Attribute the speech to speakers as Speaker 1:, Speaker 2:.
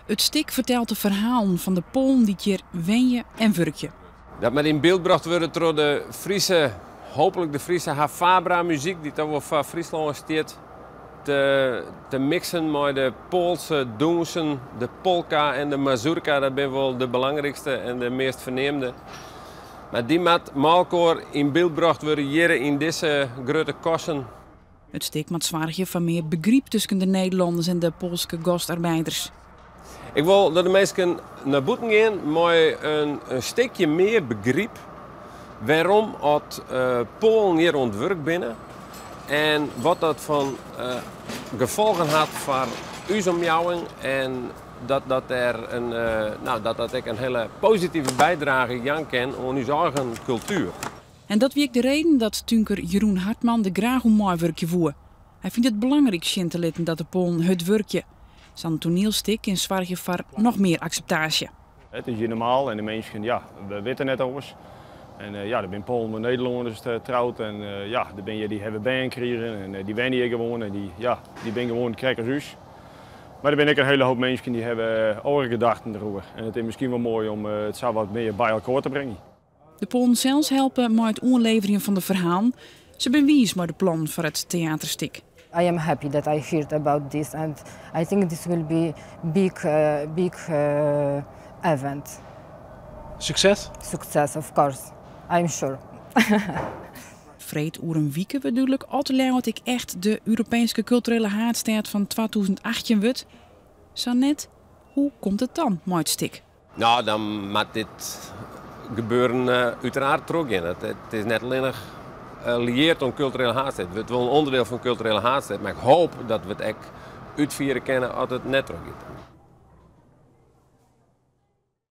Speaker 1: It stik fertelt de ferhalen fan de Poalen dy't hjir wenje en wurkje.
Speaker 2: Dat moat yn byld brocht wurde troch de Friese, hooplik de Friese HaFaBra-muzyk, dy't dan wol foar Fryslân stiet, te miksen mei de Poalske dûnsen, de polka en de mazurka, dat binne wol de belangrykste en de meast ferneamde. Mar dy moat mei elkoar yn byld brocht wurde hjir yn dizze grutte kassen.
Speaker 1: It stik moat soargje foar mear begryp tusken de Nederlanners en de Poalske gastarbeiders.
Speaker 2: Ik wol dat de minsken nei bûten gean mei in stikje mear begryp wêrom at Poalen hjir oan it wurk binne en wat dat fan gefolgen hat foar ús omjouwing en dat dat der in, no, dat dat ek in hiele positive bydrage jaan kin oan ús eigen kultuer.
Speaker 1: En dat wie ek de reden dat túnker Jeroen Hartman der graach oan meiwurkje woe. Hy fynt it belangryk sjen te litten dat de Poalen hurd wurkje. Sa'n toanielstik kin soargje foar noch mear akseptaasje.
Speaker 3: It is hjir normaal en de minsken, ja, we witte net oars. En ja, der binne Poalen mei Nederlanners troud en ja, der binne hjir dy hawwe bern krigen en dy wenje hjir gewoan en dy, ja, dy binne gewoan krekt as ús. Mar der binne ek in hiele hoop minsken dy hawwe oare gedachten deroer en it is miskien wol moai om it sa wat mear by elkoar te bringen.
Speaker 1: De Poalen sels helpe mei it oanleverjen fan de ferhalen. Se binne wiis mei de plannen foar it teaterstik.
Speaker 4: I am happy that I heard about this and I think this will be big, big event.
Speaker 5: Succes?
Speaker 4: Succes, of course. I'm sure.
Speaker 1: Freed oer in wike wurdt dúdlik oft Ljouwert ek echt de Europeeske kulturele haadstêd fan 2018 wurdt. Sa net, hoe komt it dan mei it stik?
Speaker 2: No, dan moat dit gebeuren uiteraard trochgean. It is net allinnich lieard oan kulturele haadstêd. It wurdt wol in ûnderdiel fan kulturele haadstêd, mar ik hoopje dat we it ek útfiere kinne as it net trochgiet.